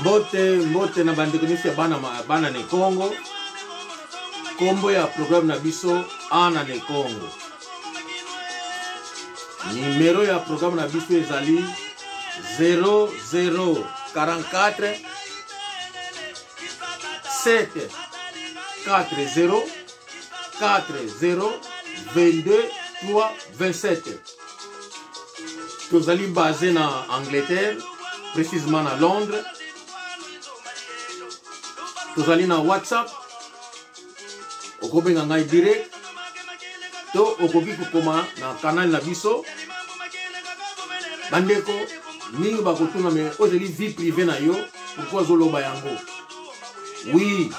Mbote, mbote na bandeko nyonso ya bana, bana ne Congo. Kombo ya programme na biso Ana ne Congo. Numero ya programme na biso ezali 0044 7 4 0 4 0 22 3 27. Tozali basé na Angleterre, précisément na Londres. Tozali na WhatsApp, okobenga ngai direct to okoki kokoma na canal na biso. Bandeko mingi bakotuna me oyo ezali vie privée na yo, pourquoi ozoloba yango? Oui,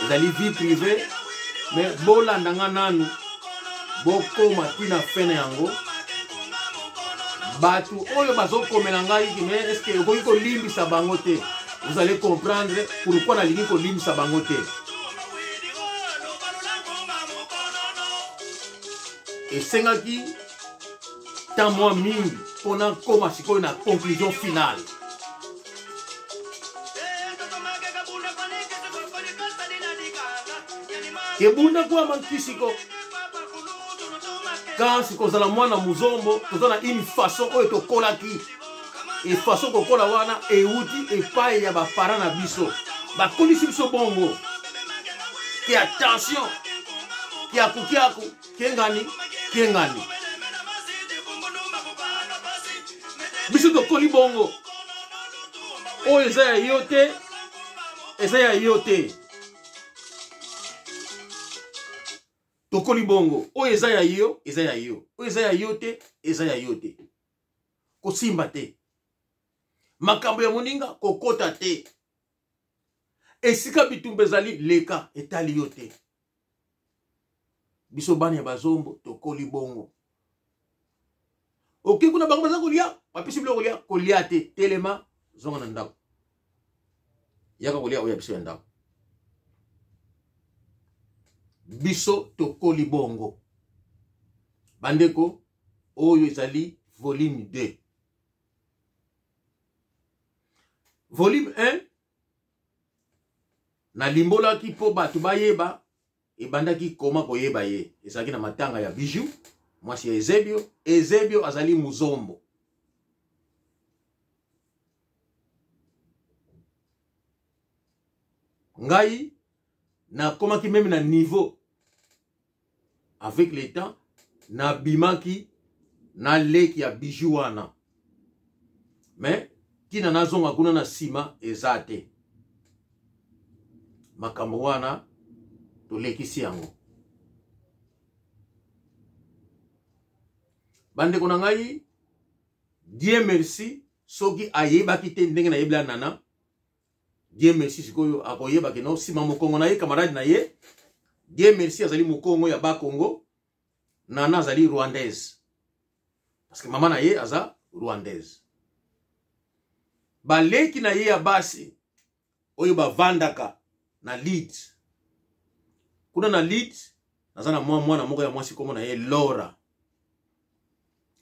ezali vie privée, mais bolanda nga nanu, bokoma ntina fin na yango. Bato oyo bazokomela ngai mais est-ce que okoki kolimbisa bango te? Vous allez comprendre pourquoi nalingi kolimbisa bango te. Esengaki temps mwa mingi mpo nakoma sikoyo na conclusion finale. Kebunda kwama nkisiko kasi kozala mwana muzombo, toza na une façon oyo tokolaki. E façon kokola wana euti epai ya baparent na biso, bakolisi biso bongo ke attention, kiaku kiaku, kengani kengani. Biso tokoli bongo, oyo eza ya yo te, eza ya yo te. Tokoli bongo, oyo eza ya yo, eza ya yo, oyo eza ya yo te, eza ya yo te. Kosimba te makambo ya moninga, kokota te esika bitumba ezali, leka, etali yo te. Biso bana ya bazombo tokoli bongo. Oke kuna bango baza kolia, bapesi biloko kolia, kolia te, telema, zonga na ndako, yaka kolia oyo ya biso ya ndako. Biso tokoli bongo bandeko. Oyo ezali volume 2. Volume 1 nalimbolaki mpo bato bayeba ebandaki koma koyeba ye. Ezalaki na matanga ya Bijou, mwasi ya Ezebio. Ezebio azali muzombo. Ngai nakomaki meme na niveau avec le temps, nabimaki na leki ya Bijou wana, mais ntina nazonga kuna na nsima eza te. Makambo wana tolekisi yango. Bandeko na ngai, Dieu merci, soki ayebaki te ndenge nayebela Nana, Dieu merci sikoyo akoyeba ke no nsima mokongo na ye, camarade na ye. Dieu merci azali mokongo ya Bakongo, Nana azali rwandaise parce que mama na ye aza rwandaise. Baleki na ye ya basi oyo bavandaka na Leeds, kuna na Leeds naza na mwa mwana moko ya mwasi kombo na ye Laura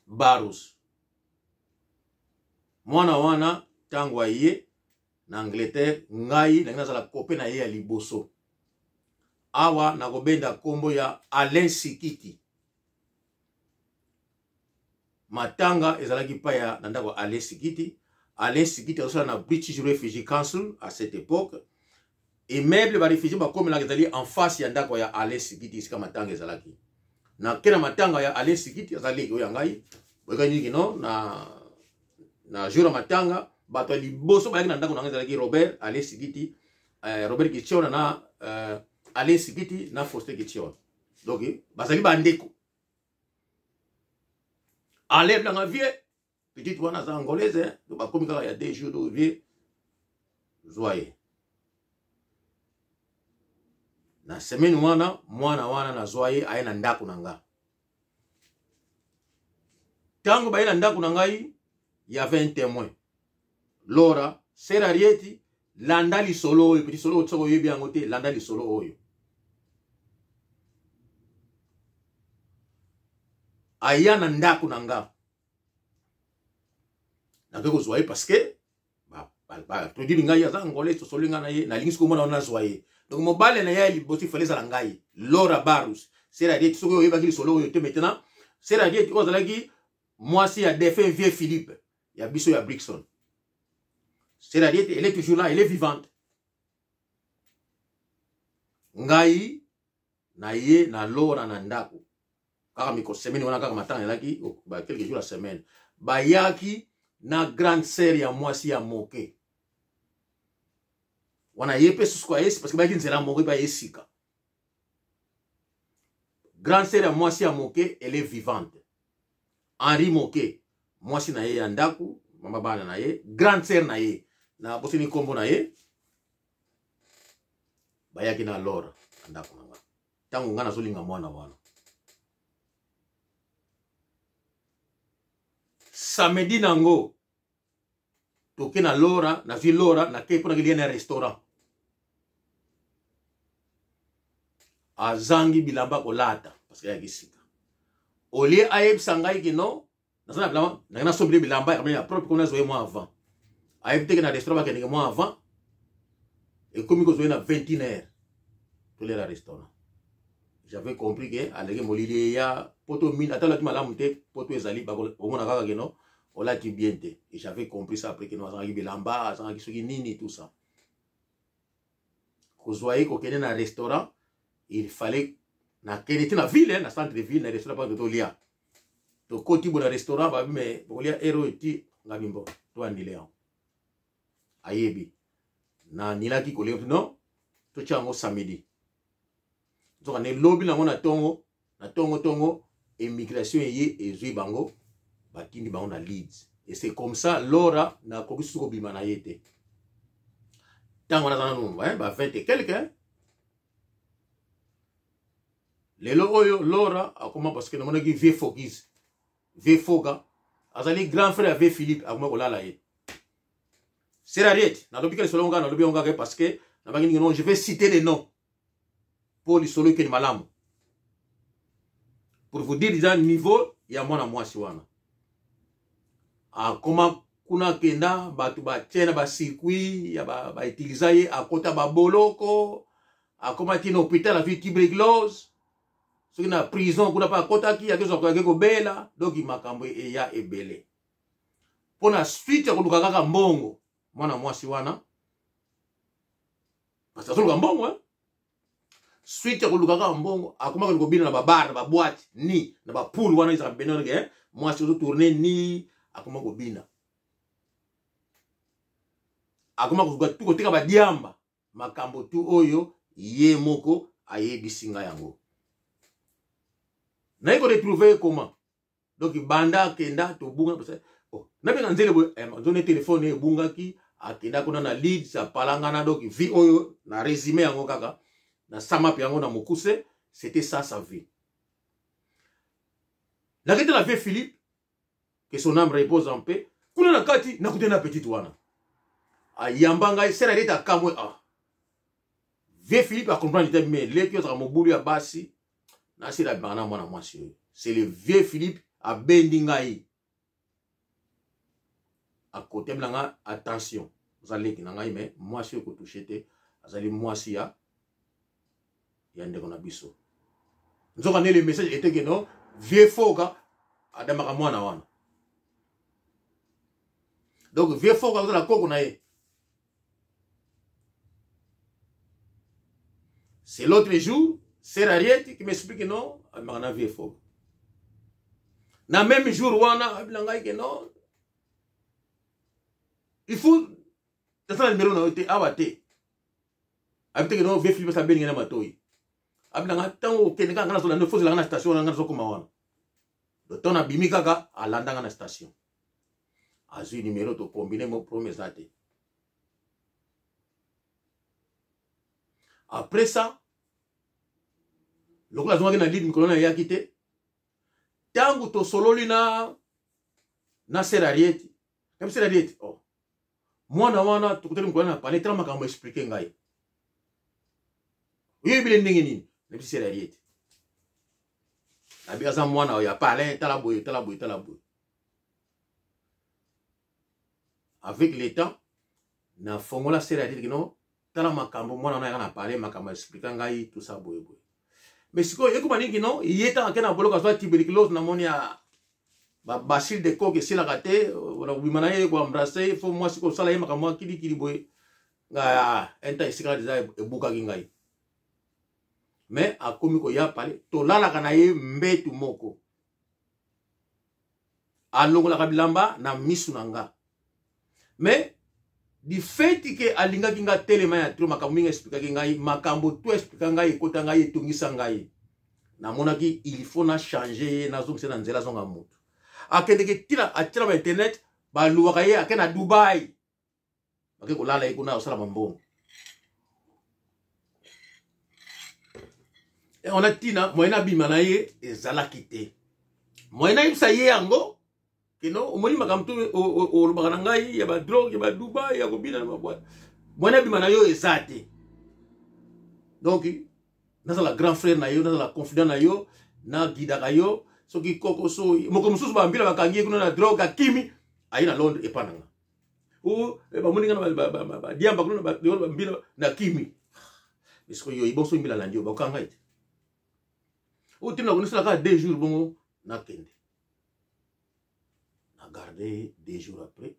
Barros. Mwana wana ntango aye na Angleterre, ngai nalingi nazala kope na ye ya liboso. Awa nakobenda kombo ya Alain Sikiti. Matanga ezalaki pa ya na ndako ya Alain Sikiti. Alain Sikiti azosala na British Refugee Council à cette époque. Immeuble ba réfugiés bakomelaka ezali en face ya ndako ya Alain Sikiti, esika matanga ezalaki. Na ke na matanga ya Alain Sikiti, azali oyo ya ngai, boyekani nini no na jour ya matanga, bato ya liboso bayaki na ndako na ngai ezalaki Robert Alain Sikiti, Robert Kichiona na Alain Sikiti na Faustin Kichiona. Donc bazali bandeko. Alain nanga vie petite wana aza angolaise, hein? Donc bakomi kaka ya 2 jours, donc vie zwa ye na semaine wana, mwana wana nazwa ye aye na ndako na nga. Ntango baye na ndako na ngai, y avait un témoin, Laura Serarieti. Landa lisolo oyo, petit solo oyo, soki oyebi yango te, landa lisolo oyo. Aya na ndako na nga, nakoki kozwa ye parce que Baintroduire ngai, aza angolais, tosoli ngai na ye, nalingi soki omona wana nazwa ye. Donc mobali na ye ya liboso ifale ezala ngai, Laura Barus. Sœur Ariette, soki oyebaki lisolo oyo te maintenant, Sœur Ariette oyo azalaki mwasi ya défunt vieux Philippe ya biso ya Brixton. Sœur Ariette, elle est toujours là, elle est vivante. Ngai na ye na Laura na ndako kaka miko semaine wana, kaka matanga elaki ba quelques jours la semaine, bayaki na grande sœur ya mwasi ya moke wana, ye mpe susu ayesi parce que bayaki nzela moko mpe aye sika. Grande sœur ya mwasi ya moke, elle est vivante. Henri Moke, mwasi na ye ya ndako, mama bana na ye, grande sœur na ye, na bosini nkombo na ye, bayaki na Laura na ndako na nga ntango nga nazolinga mwana wana. Samedi nango toke na Laura, nazwi Laura, nakei mpo nakelia na restaurant. Azangi bilamba kolata parce que ayaki sika. Olie ayebisa ngai kino naza na bilamba, nange nasombeli bilamba ya propre kuna, nazwa ye mwa avant. Ayebi teke na restaurant bakendeke mwa avant. Ekomi kozwa ye na 21 heures, tolela restaurant. J'avais compris ke aleki molili eya poto mine, ata olati malamu te, poto ezali omona kaka keno olati bien te. Et j'avais compris ça après, keno azangaki bilamba, azangaki soki nini, tout ça. Kozwa ye kokende na restaurant, il fallait nakende ti na ville, na centre ville, na restaurant mpo tolia. Tokoti bo na restaurant, babi me bokolia heure oyo ti nga bimbo toandile yango. Ayebi nanilaki kolia non, totya yango samedi. Nzoka nde lobi nango na tongo na tongo tongo, immigration eye ezwi bango, batindi bango na Leeds. Et c'est comme ça Laura nakoki susu kobima na ye te. Ntango naza nanu ba 20 et quelque. Lelo oyo Laura akoma, parce que namonaki vieux Fokis, vieux Foka azali grand frère ya vieux Philippe, akoma kolala ye. Sœur Ariette, nalobi ka lisolo nga, nalobi yango kaka parce que nabangi ningi. Non, je vais citer les noms mpo lisolo ekende malamu, pour vous dire déjà niveau ya mwana mwasi wana. Akoma kuna, akenda, bato batie na bacircuit ya bautiliza ye, akota baboloko, akoma ti na hôpital, azwi tuberculose, soki na prison kuna mpe akotaki, akezwa ake kobela. Donc makambo eya ebele mpo na suite ya koluka kaka mbongo. Mwana mwasi wana, parce azoluka mbongo, eh? Suite ya koluka kaka mbongo, akomaka kobina na babar, na baboite ni na bapoule wana ezalaka pene, eh? Mwasi ozotourne ni akoma kobina, akoma koteka badiamba, makambo tu oyo ye moko ayebisi ngai yango. Naye koretrouve ye comment? Donc banda akenda, tobunga, oh, nabenga nzele boye, nzone telefone ebungaki. Akenda kuna na Leeds, apalangana. Donc vie oyo na résumé yango kaka na samape yango na mokuse, c'était ça sa vie. Nakende na vieux Philippe, que son âme repose en paix, kuna na kati nakutani na petite wana, ayamba ngai. Sœur Ariette akamwe. Ah, vieux Philippe acomprendre te, mais leki ozalaka mobulu ya basi, nasila bimaka na mwana mwasi oyo. C'est le vieux Philippe abendi ngai, akotemi na ngai: attention, oza leki na ngai, mais mwasi oyo kotouche te, azali mwasi ya ndeko na biso. Nzoka nde le message était que non, vieux Foka adamaka mwana wana. Donc vieux Foka azala koko na ye. C'est l'autre jour, sœur Ariette qui m'explique, non, abimaka na vieux Foka. Na même jour wana abina ngai ke non, il faut nasala numéro na yo te awa te. Abi te ke non, vieux Philippe abengi na matoi, abina nga ntango okende kaka, nga nazolanda, fo ozelanga na station wana, nga nazokoma wana. Le temps nabimi kaka, alanda nga na station, azwi numéro, tokombine mo problème eza te. Après ça, lokola azongaki na Leeds, mikolo na eyaki te. Ntango tosololi na sœur Ariette, nabi sœur Ariette: oh, mwana wana tokutani mokolo na pale, tala makambo explike ngai, oyebile ndenge nini? Nabi sœur Ariette, nabi aza mwana ya palin, tala boye, tala boye, tala boye. Avec le temps, Nafongola sere ya kino tala makambo mwana wana ayaka na pale, makambo explika ngai tout ça boye boye. Mais sikoyo ekoma nini kino ye ntango ake na boloko azwa tuberculose, namoni ya babacille de coke esilaka te, na kobima na ye koembrasse fo mwasi kosala ye makambo ya kilikili boye. Ngai un temps esika deja ebukaki ngai, mais akomi koya pale, tolalaka na ye mbetu moko, alongolaka bilamba na misu na nga. Mais du fait ke alingaki nga telema ya trop, makambo mingi explikaki ngai, makambo to explika ngai, ekota ngai, etongisa ngai, namonaki il faut na changer ye, nazongisa na nzela, azonga motu. Akendeke tina atina ba internet, baluwaka ye, ake na Dubai, bake kolala ye kuna, akosala bambongo. Wana ntina moyen abima na ye ezalaki te. Moyen nayebisa ye yango keno omoni makambo to olobaka na ngai ya badrogue, ya badubai, ya kobina na mabwa, moyen abima na yo eza te. Donc nazala grand frère na yo, nazala confident na yo, naguidaka yo soki koko so moko mosusu bambila bakangi ye kuna na drogue, akimi aye na Londres epa na nga, o bamoni nga na badiamba kuna bambila na kimi. Esiko yo ibonso mbila landi yo bakanga ete o timi nakonisala kaka 2 jours, bongo nakende na garde 2 jours. Après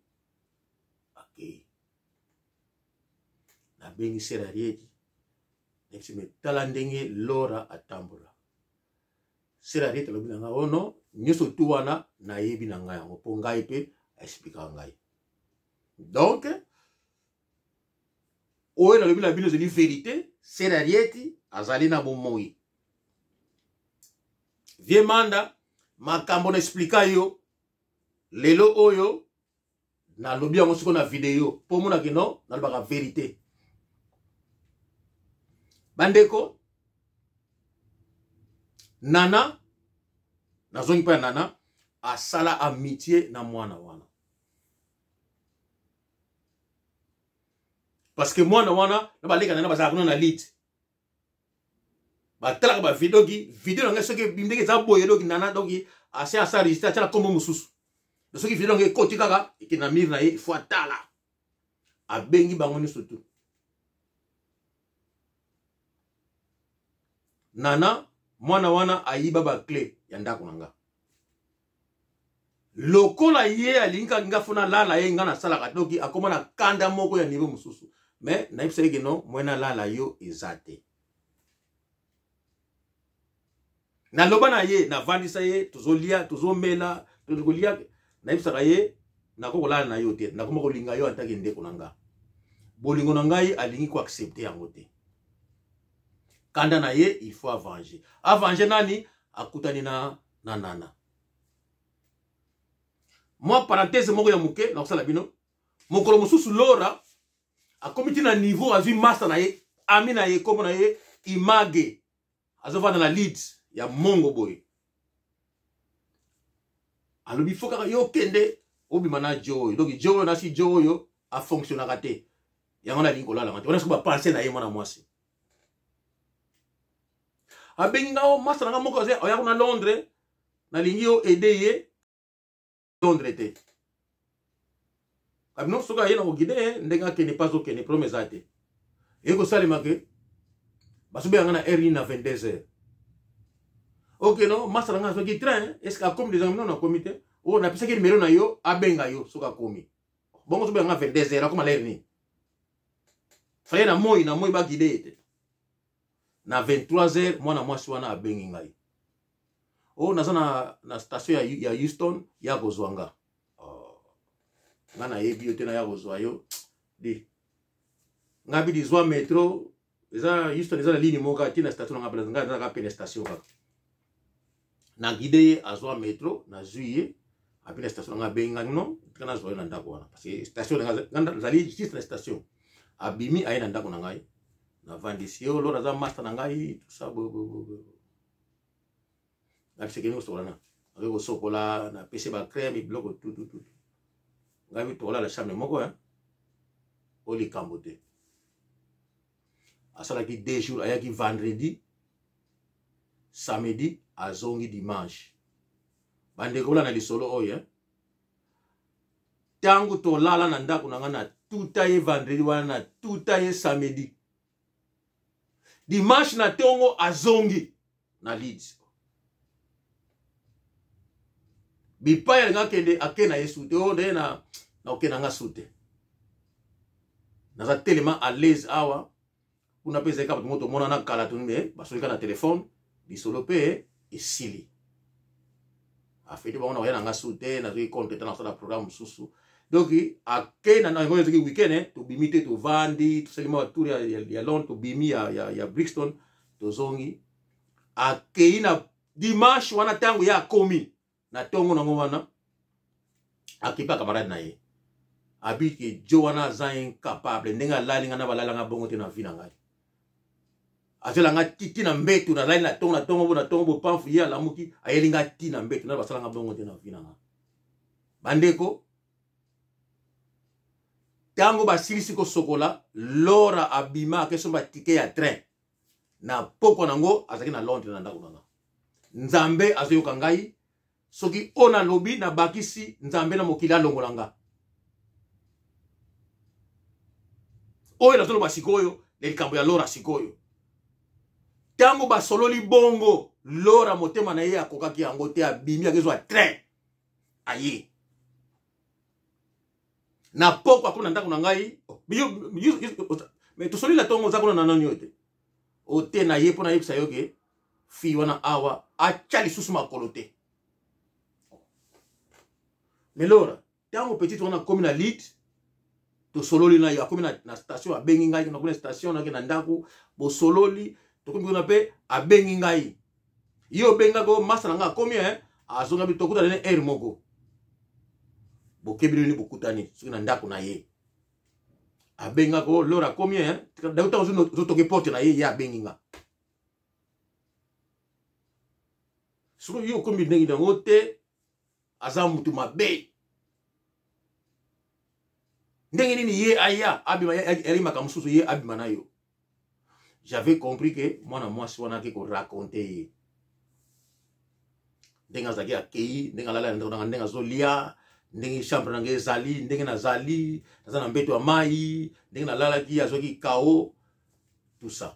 akei, nabengi sere Arieti, nayebisi me tala ndenge Lora atambola. Sere Arieti alobi na ngai ono nyonso tu wana nayebi na ngai yango, mpo ngai mpe aexplikaka ngai. Donc oyo nalobi na bino ezali verité. Sere Arieti azali na bomoi. Vie manda makambo na explika yo lelo oyo, nalobi yango sikoyo na video mpo omonaki no nalobaka verité. Bandeko, Nana, nazongi mpo ya Nana asala amitié na mwana wana, parce que mwana wana na baleka nana bazalaka kuna na lit, batalaka bavideo ki video na ngai soki ndenge eza boye. Doki Nana doki ase asa registre, atyala nkombo mosusu. Soki video yango ekoti kaka, ekende na mire na ye, ifo atala. Abengi bango nyonso tu. Nana, mwana wana ayiba baclé ya ndako na nga. Lokola ye alingi kaka nga fo nalala ye, nga nasalaka doki akóma na kanda moko ya niveau mosusu. Mais nayebisa ye ke non, moye nalala yo eza te. Naloba na ye, navandisa ye, tozolia, tozomela, tozokolia, nayebisaka ye nako kolala na yo te, nakoma kolinga yo antake ndeko na nga. Bolingo na ngai alingi koaccepte yango te. Kanda na ye, il faut avenger. Avenger nani? Akutani na Nana. Mwa parenthèse moko ya moke nakosala bino. Mokolo mosusu Lora akomi ti na niveau azwi masta na ye, ami na ye, kombo na ye Image, azovanda na Leeds ya mongo boye. Alobi fo kaka yo okende obima na jo oyo. Donc jo oyo nasi jo oyo afonctionnaka te, yango nalingi kolala te. Wana soki bapense na ye, mwana mwasi abengi nga o masta na nga moko oya kuna Londres, nalingi yo aide ye Londres te. Kabino soki aye na koguide ye ndenge akende mpe azokende, problème eza te. Eye kosalema ke bazobenga nga na heure nini? Na 22 heures. Ok, no masta na nga azwaki train, est ce que akomi deja? No, nakomi te. O napesaki numero na yo, abenga yo soki akomi. Bongo ozobenga nga 22 heures, akoma l'heure nini? Faye na moi na moi baguide ye te. Na 23 heures mwana mwasi wana abengi ngai: o naza na station ya Houston, ya kozwa nga. Oh. Nga nayebi yo te, naya kozwa yo di nga bidi zwa metro eza Houston, eza na ligne moko kaka ti na station na nga. Nga nazaka pene station kaka, na guide ye, azwa metro, nazwi ye api na station na nga. Abengi nga: non, tika nazwa yo na ndako wana, parce que station nga nazali juste na station. Abimi, aye na ndako na ngai, navandisi ye. Olor aza master na ngai, tout ça boye. Nabiseki kosokola na akoki kosokola, napesi bacrème, biloko tutututu. Ngai tokolala chambre moko o likambo te. Asalaki 2 jours, ayaki vendredi, samedi, azongi dimanche. Bandeko, bola na lisolo oyo. Ntango tolala na ndako na ngai na tuta ye vendredi wana, na tuta ye samedi, dimanche na ntongo azongi na Leeds. Bipai alingi akende, ake na ye su te. Oyo ndenge na nakokende nga su te, naza telema à l'aise awa. Kuna mpe ezalaki kaka bato moko tomonana kala, toni basolika na telefone, lisolo mpe esili. Afeti bango na koya na nga su te, nazwaki compte te, nasala programme mosusu. Donc ake na yango ezalaki weekend, eh, tobimi te, tovandi, tosali mwa tour ya Londres, tobimi ya Brixton, tozongi. Akei na dimanche wana, ntango ye akomi na ntongo nango wana, akepa camarade na ye, abiki jo wana aza incapable. Ndenge alali nga na balala nga bongo te na vie na ngai. Azela nga titi na mbetu, nalali na ntongo na ntongo bo na ntongo bo pamfu, ye alamuki, ayeli nga ti na mbetu, na basala nga bongo te na vie na nga. Bandeko, ntango basilisi kosokola, Lora abima, akesomba tike ya train. Na pokwa nango azalaki na Londres, na ndako na nga. Nzambe azoyoka ngai, soki oyo nalobi nabakisi, Nzambe na mokili alongola nga. Oyo nazoloba sikoyo na likambo ya Lora sikoyo, ntango basololi bongo, Lora motema na ye akokaki yango te, abimi, akezwa train, aye na poko, akomi na ndako na ngai. Me tosoli na ntongo, oza kuna na nani oyo te ote na ye mpo nayebisa yo ke fille wana awa atya lisusu makolo te. Mais Lora, ntango petite wana akomi na lit, tosololi na ye, akomi na station, abengi ngai, nakomi na station, nake na ndako, bosololi, tokomi kuna mpe abengi ngai, ye obengaki o masa na ngai akomi, eh, azonga bi tokutana ne heure moko, bokebi nini, bokutani soki na ndako na ye, abengaki o Lora akomi, eh, ntango ozotoke porte na ye, ye abengi nga. Soki yo okomi ndenge yango te, aza mutu mabe. Ndenge nini ye aya abima, yali makambo mosusu, ye abima na yo. J'avais compris que mwana mwasi wana ake koraconte ye ndenge azalaki, akei, ndenge alala na ndako nanga, ndenge azolia, ndenge chambre nanga ezali, ndenge nazali, naza na mbeto ya mai, ndenge nalalaki, azwaki kao, tout ça.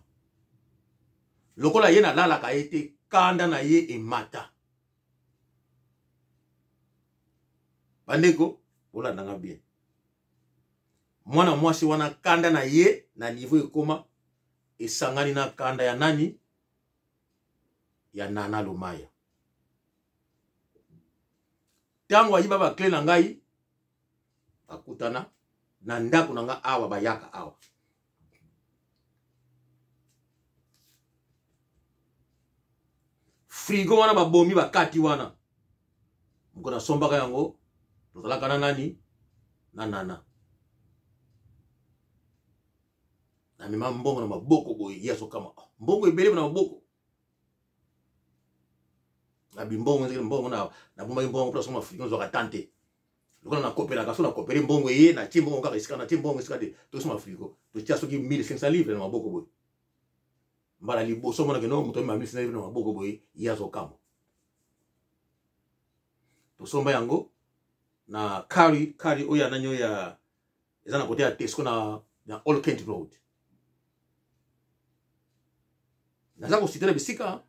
Lokola ye nalalaka ye te, kanda na ye emata. Bandeko, bolandanga bien. Mwana mwasi wana, kanda na ye na niveau ekoma, esangani na kanda ya nani? Ya Nana Lomaya. Ntango ayiba bakle na ngai, bakutana na ndako na nga awa, bayaka awa. Frigo wana babomi, bakati wana, moko nasombaka yango, tozalaka na nani? Na Nana. Namema mbongo na maboko boye, ye azokama, mbongo ebele na maboko. Nabi mbongo nzekele, mbongo na nabombaki, mbongo mpo nasomba frigo, nazwaka tan te. Lokola nakopelaka, so nakopele mbongo eye, natie mbongo kaka esika natie mbongo esika te, tosomba frigo, totia soki 1500 livre na maboko boye. Mbala liboso omonake no moto amema 1500 livre na maboko boye, ye azokamwa. Tosomba yango na kari oyo ya nani, oyo ya eza na kote ya Tesco na Old Kent Road. Naza kosite na bisika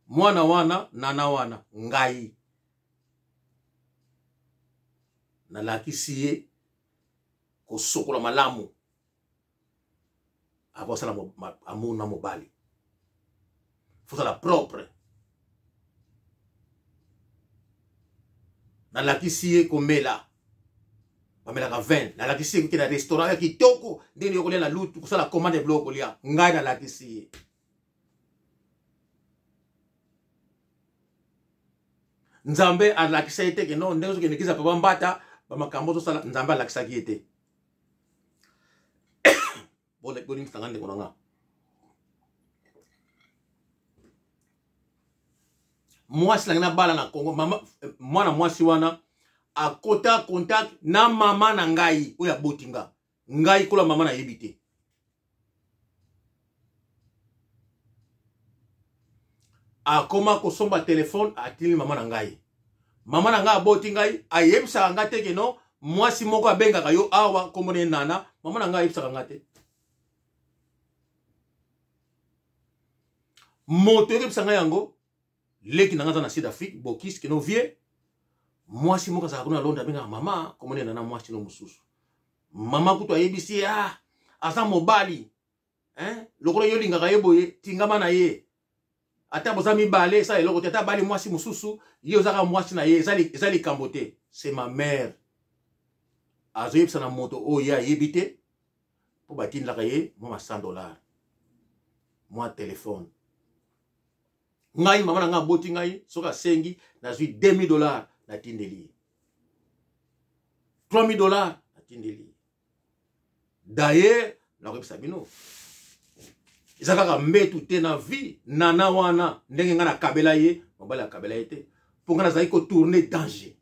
mwana wana, Nana wana, ngai nalakisi ye kosokola malamu akosala amour na mobali, fozala propre. Nalakisi ye komela, bamelaka vin. Nalakisi ye kokende na restaurant ya kitoko, ndenge yokolia na lutu, kosala commande ya biloko kolia. Ngai nalakisi ye. Nzambe alakisa ye te ke no ndenge ozokende kiza papa mbata bamakambo ozosala, Nzambe alakisaki ye te. Bolimbisa nga, ndeko na nga. Mwasi nange nabala na Congo, mama, mwana mwasi wana akota contact na mama na ngai oyo aboti nga. Ngai kola mama nayebi te. Akoma kosomba telefone, atili mama na ngai. Mama na ngai aboti ngai, ayebisaka ngai te ke no. Mwasi moko abengaka yo awa, kombo na ye Nana. Mama na ngai ayebisaka nga te. Moto oyebisa ngai yango, leki na ngai aza na Sud Afrique, Bokis kino vie. Mwasi moko azalaka kuna na Londres, abengaka mama, kombo na ye Nana, mwasi no mosusu. Mama kutu ayebisi ye, ah, aza mobali. Hein? Lokola yo olingaka ye boye, tingama na ye. Ata boza mibale, esala eloko te. Ata abali mwasi mosusu, ye ozaka mwasi na ye, eza likambo te. C'est ma mère. Azoyebisa na moto oyo ye ayebi te, mpo batindaka ye mwa 100 $, mwa telefone. Ngai, mama na ngai aboti ngai, soki asengi, nazwi 2000 $, natindeli ye. 3000 $, natindeli ye. D'ailleurs, nakoyebisa bino, eza kaka mbetu te na vie. Nana wana, ndenge ngai nakabela ye, mobali akabela ye te, mpo ngai nazali kotourne danger.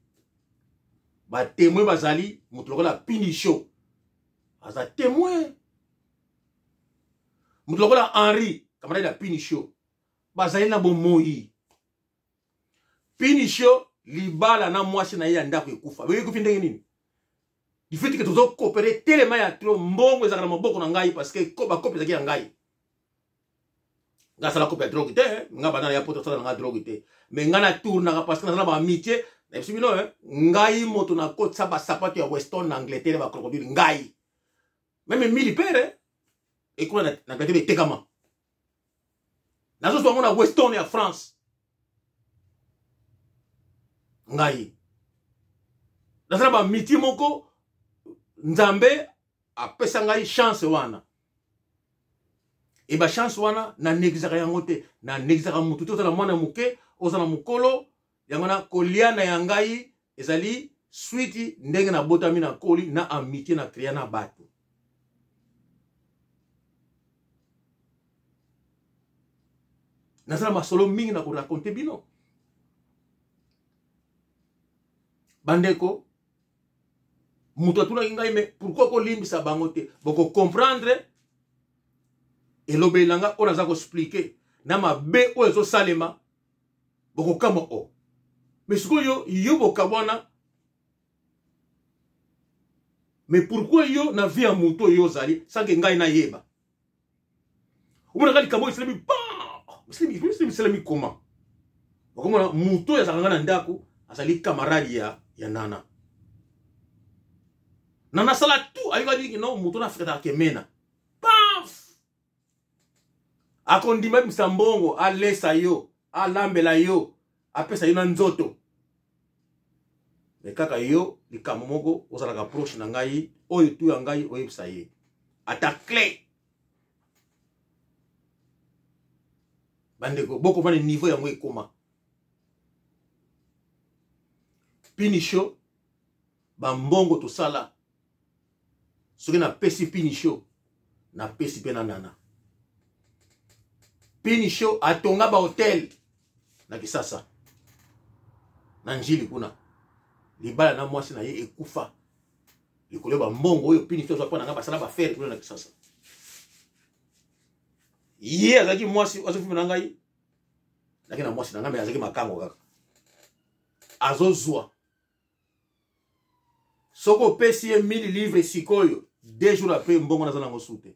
Batémoin bazali, moto lokola Pinisho aza témoin, moto lokola Henri, camarade ya Pinisho, bazali na bomoi. Pinisho, libala na mwasi na ye ya ndako ekufa. Boyebi ekufi ndenge nini? Du fait que tozokopere telema ya trop, mbongo ezalaka na maboko na ngai, parce que bakope ezalaki ya ngai. Nga asala kope ya drogue te, nga banda na ya poto asala na nga drogue te, mais nga na tournaka parce que naza na baamitié. Nayebisi bino, ngai moto nakotisa basapato ya Weston na Angleterre, bacrocodile, ngai meme mili pere ekoma na Angleterre, etekama, nazozwa yango na Weston ya France. Ngai naza na bamiti moko, Nzambe apesa ngai chance wana. E bachance wana, nanéglisaka yango te, nanéglisaka motu te. Oza na mwana moke, oza na mokolo, yango na kolia na ya ngai ezali switi. Ndenge nabotami, nakoli na amitié na créa na bato. Naza na masolo mingi na koraconter bino, bandeko. Moto atunaki ngai: "Mais pourquoi kolimbisa bango te?" Bokocomprendre elobeli na nga oyo naza koexpliquer na mabe oyo ezosalema. Bokokamwa o, mais sikoyo yo bokabwana, mais pourquoi yo na vie ya moto oyo ozali sans que ngai nayeba? Omonaka likambo oyo esalemi, esalemi koma. Okomona moto oyo azalaka nga na ndako, azali camarade ya Nana. Nana asala tout, ayokaki no moto na afrika kemena, paf, akondima bimisa mbongo, alesa yo, alambela yo, apesa yo na nzoto. Me kaka yo, likambo moko ozalaka proche na ngai, oyo tu ya ngai oyebisa ye ata clé. Bandeko, bokomana niveau yango ekoma. Pinisho, bambongo tosala, soki napesi Pinisho, napesi mpe na Nana. Pinisho atonga bahotel na Kisasa, na Njili kuna. Libala na mwasi na ye ekufa likolo ya bambongo oyo Pinisho azwa mpo na ngai. Basala bafere kuna na Kisasa. Ye azalaki mwasi, azofima na ngai, azalaki na mwasi na ngai, me azalaki makango kaka azozwa. Soki opesi ye 1000 livre sikoyo, 2 jours après mbongo naza nango su te.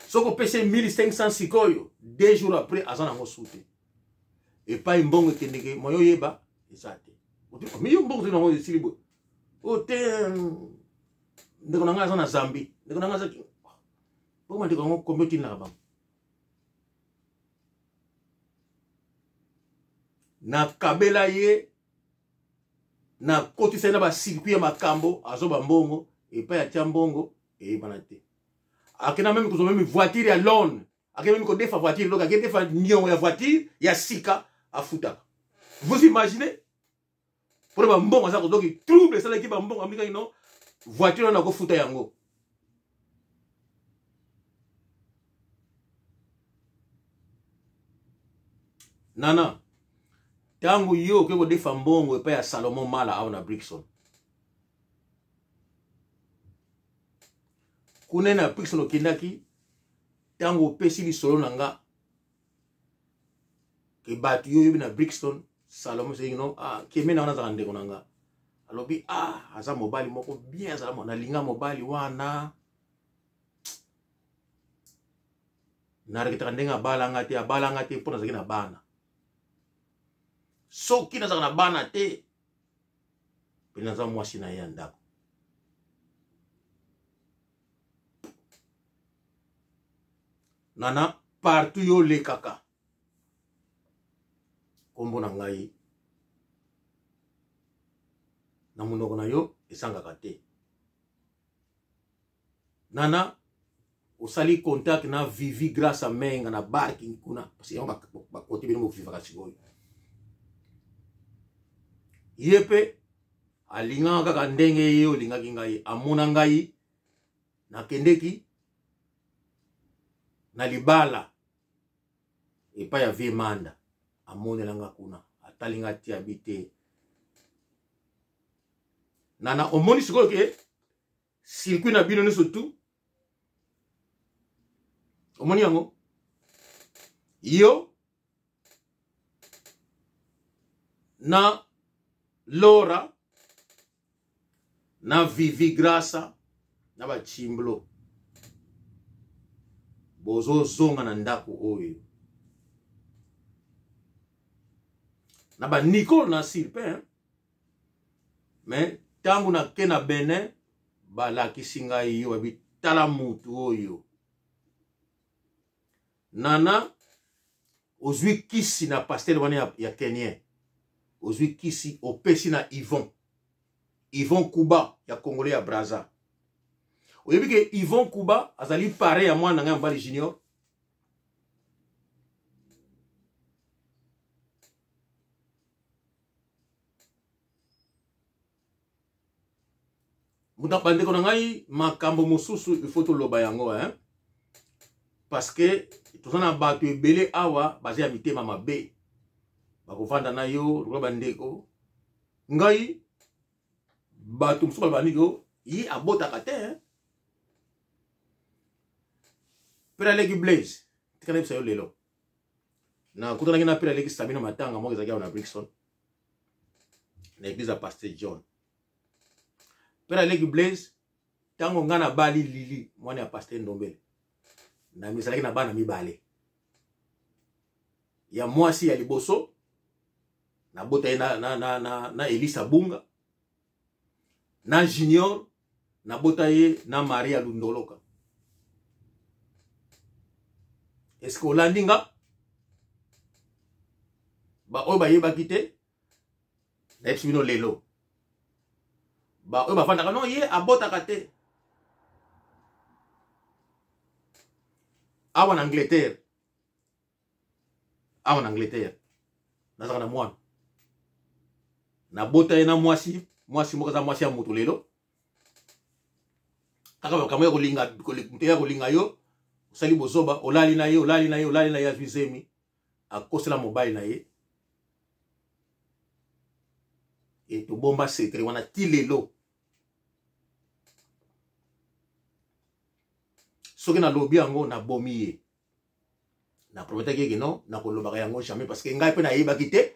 Soki opesi ye 1500 sikoyo, 2 jours après aza nango su te. Epai mbongo ekendeke, moyo oyeba eza te. Mi yo mbongo nango esili boye oyo te. Ndeko na ngai aza na Zambie, ndeko na ngai aza bongo. Ndeko yango, kombi otindaka bango? Nakabela ye, nakotisa ye na bacircuit ya makambo, azoba mbongo epai atia mbongo eyebana te. Akenda meme kozwa meme voiture ya loan, akende meme kodefa voiture, donc akende defa niongo ya voiture ya sika afutaka. Vous imaginez? Mpona bambongo aza kozoki, trouble esalaki bambongo, amikaki no voiture wana akofuta yango. Nana, ntango yo okoki kodefa mbongo epai ya Salomon Mala awa na Brixton, kuna na Brixton okendaki, ntango opesi lisolo na nga ke bato yo oyebi na Brixton. Salomo soki no ah kemena wana azalaka ndeko na nga. Alobi ah aza mobali moko bien azala nalinga mobali wana. Nareketaka ndenge abala nga te, abala nga te mpo nazalaki na bana. Soki nazalaka na bana te, mpe naza mwasi na ye ya ndako. Nana partout yo olekaka nkombo na ngai na monoko na yo esangaka te. Nana osali contact na Vivi grâce à Menga na barking kuna parce que yango bakote bino bovivaka sikoyo. Ye mpe alingaka kaka ndenge ye olingaki ngai, amona ngai nakendeki na libala epai ya vie Manda, amonela nga kuna, atali nga ti abi te. Nana omoni sikoyo ke circuit na bino nyonso tu omoni yango yo na Laura na Vivi Grasa na bachimblo bozozonga na ndako oyo na ba Nicole na Sylvain. Mais ntango nake na Benin balakisi ngai yo babi tala mutu oyo. Nana ozwi kisi na pasteur wana ya Kenien, ozwi kisi opesi na Yvon, Yvon Kuba ya Congolais ya Brazza. Oyebi ke Yvon Kuba azali pare ya mwana na ngai mobali Junior. Bandeko na ngai, makambo mosusu il faut toloba yango hein? Parce que toza na bato ebele awa baza ya mitema mabe, bakovanda na yo lokola bandeko. Ngai bato mosusu baloba nini yo ye abotaka te hein? Mpe naleki Blaise, tika nayebisa yo lelo nakutanaki na mpe naleki Sabino matanga moko ezalaki awa na Brixton na eglise ya Pasteur John. Mpe naleki Blaise, ntango ngai nabali Lili mwana ya Pasteur Ndombele, namisalaki na bana mibale ya mwasi. Ya liboso nabota ye na Elisa Bunga, na Junior nabota ye na Maria Lundoloka. Est-ce que olandi nga? Ba oyo bayebaki te, nayebisi bino lelo. Ba oyo bafandaka non ye abotaka te. Awa na Angleterre, awa na Angleterre nazalaka na mwana, nabota ye na mwasi, mwasi moko aza mwasi ya moto lelo kaka makambo ya kolinga, moto ya kolinga yo, osali bozoba, olali na ye, olali na ye, olali na ye, azwi zemi, akosela mobali na ye. E tobomba secret wana ti lelo. Soki nalobi yango nabomi ye. Na prometaki ye ke non, nakolobaka yango jamais, parce que ngai mpe nayebaki te.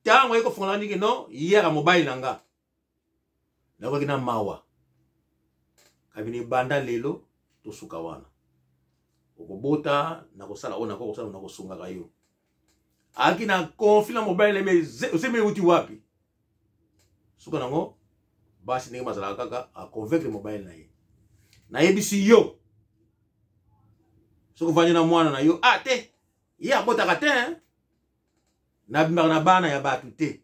Ntango ye kofongola ndiki non yaka mobali na nga, nakoki na mawa kabini banda lelo tosuka wana. Okobota, nakosala oyo nakoki kosala, nakosungaka yo. Aki na conflit na mobali na ye, osemi euti wapi? Suka nango basi ndenge bazalaka kaka, aconvaincre mobali na ye. Nayebisi yo, soki ovandi na mwana na yo, ah te, ye abotaka te, hein? Nabimaka na bana ya bato te.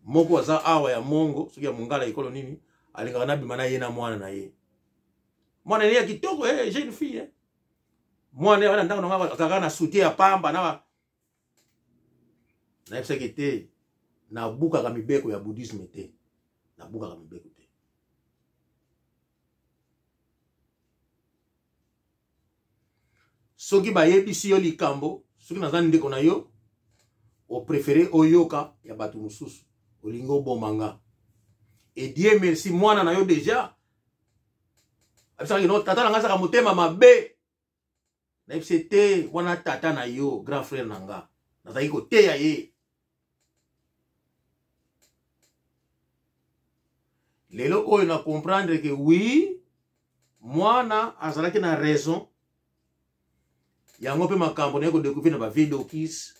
Moko aza awa ya mongo, soki ya mongala ekolo nini, alingaka nabima na ye na mwana na ye. Mwana ye ya kitoko, eh, jeune fille, eh. Mwana ye wana ndako na nga azalaka na soutien ya pamba na nayebisaki te, nabukaka mibeko ya bouddhisme te, nabukaka mibeko te. Soki bayebisi yo likambo, soki naza ndeko na yo, oprefere oyoka ya bato mosusu, olingi oboma nga. Et Dieu merci, mwana na yo deja abisaki no tata na nga azaka motema mabe. Nayebisi te wana tata na yo, grand frère na nga. Nazalaki koteya ye. Lelo oyo na comprendre que oui, mwana azalaki na raison. Yango mpe makambo naye kodécouvrir na bavidokis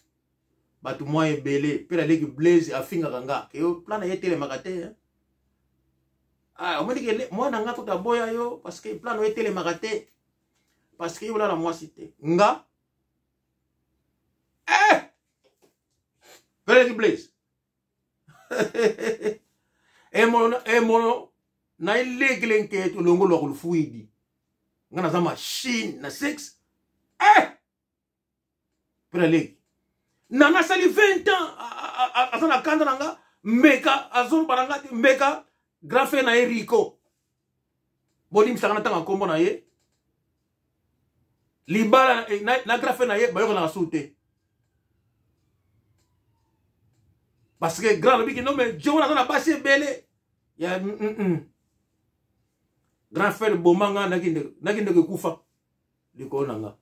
bato mwa ebele mpe naleki Blaise afingaka nga ke yo plan na ye etelemaka te eh? Ah, omoni ke mwana nga kutu aboya yo parce que plan na yo etelemaka te parce que yo olala mwasi te nga eh! Mpe naleki Blaise emono emono nailekele nketo longo lwa kolufuidi nga naza machine na sexe eh! Mpe naleki nanga asali 20 ans aza na kanda na nga, mbeka azoloba na nga te, mbeka grand frère na ye Rico, bolimbisaka na ntanga nkombo na ye, libala na grand frère na ye bayokanaka su te parce que grand alobiki no mais jo wana aza na basi ebele ya Grand frère boma nga nakende kokufa likolo na nga.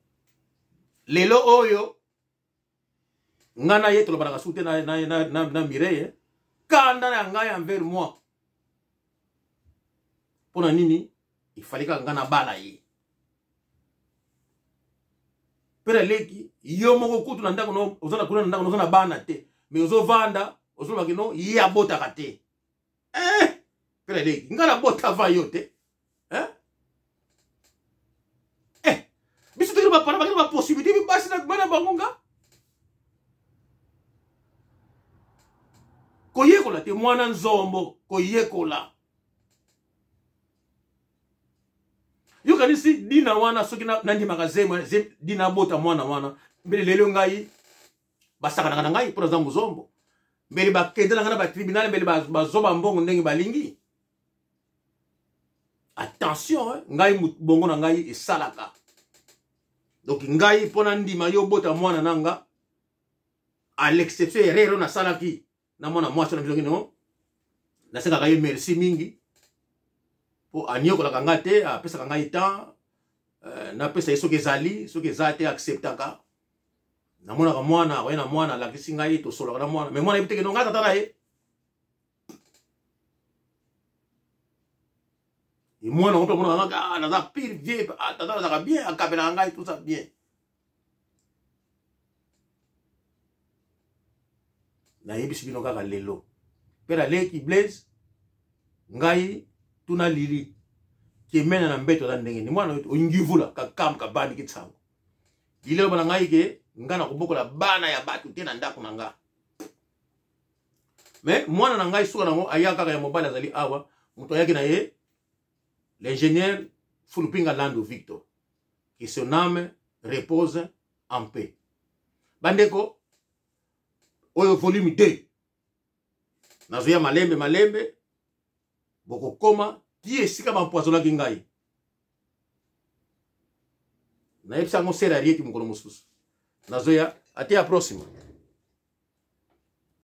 Lelo oyo nga na ye tolobanaka su te na Mireille, kanda na ngai envers moi. Mpo na nini ifali kaka nga nabala ye? Mpe naleki yo moko kutu na ndako, oza na kuna na ndako, oza na bana te, mais ozovanda ozolobaki no ye abotaka te. Eh, mpe naleki nga nabota va yo te, eh? Eh, biso tokili bapana bakili bapossibilité basi na bana bango nga koyekola te, mwana nzombo koyekola. Yokanisi dina wana soki nandimaka zemo dina abota mwana wana, mbele lelo ngai basakanaka na ngai mpo naza mozombo, mbele bakende na ngai na batribunal, mbele bazoba mbongo ndenge balingi. Attention, eh? Ngai bongo na ngai esalaka. Donc ngai mpo nandima yo obota mwana na nga, à l'exception erreur oyo nasalaki na mwana mwasi na biso kino, nasengaka ye merci mingi mpo aniokolaka ngai te, apesaka ngai temps, napesa ye soki ezali, soki eza te acceptaka. Namonaka mwana akoye na mwana, alakisi ngai, tosolaka na mwana, mais mwana yebi te ke no ngai tata na ye. E mwana ngo mpe amonaka nga, ah, naza pire vieux, ah, tata nazalaka bien, akabelaka ngai, tout ça bien. Nayebisi bino kaka lelo mpe naleki Blaise ngai tuna Lili kemena na mbeto aza ndenge ni mwana ongivula kakamu kabandi kitsango. Lili aloba na ngai ke ngai nakobokola bana ya bato te na ndako na nga, mais mwana na ngai suka nango aya kaka ya mobali azali awa, moto ayaki na ye, l'ingénieur Fulupinga Lando Victor, que son âme repose en paix. Bandeko, oyo volume 2 nazoya malembe malembe, bokokoma ti esika bampoisonaki ngai. Nayebisa yango sere Arieti mokolo mosusu nazoya. Ate ya próxima.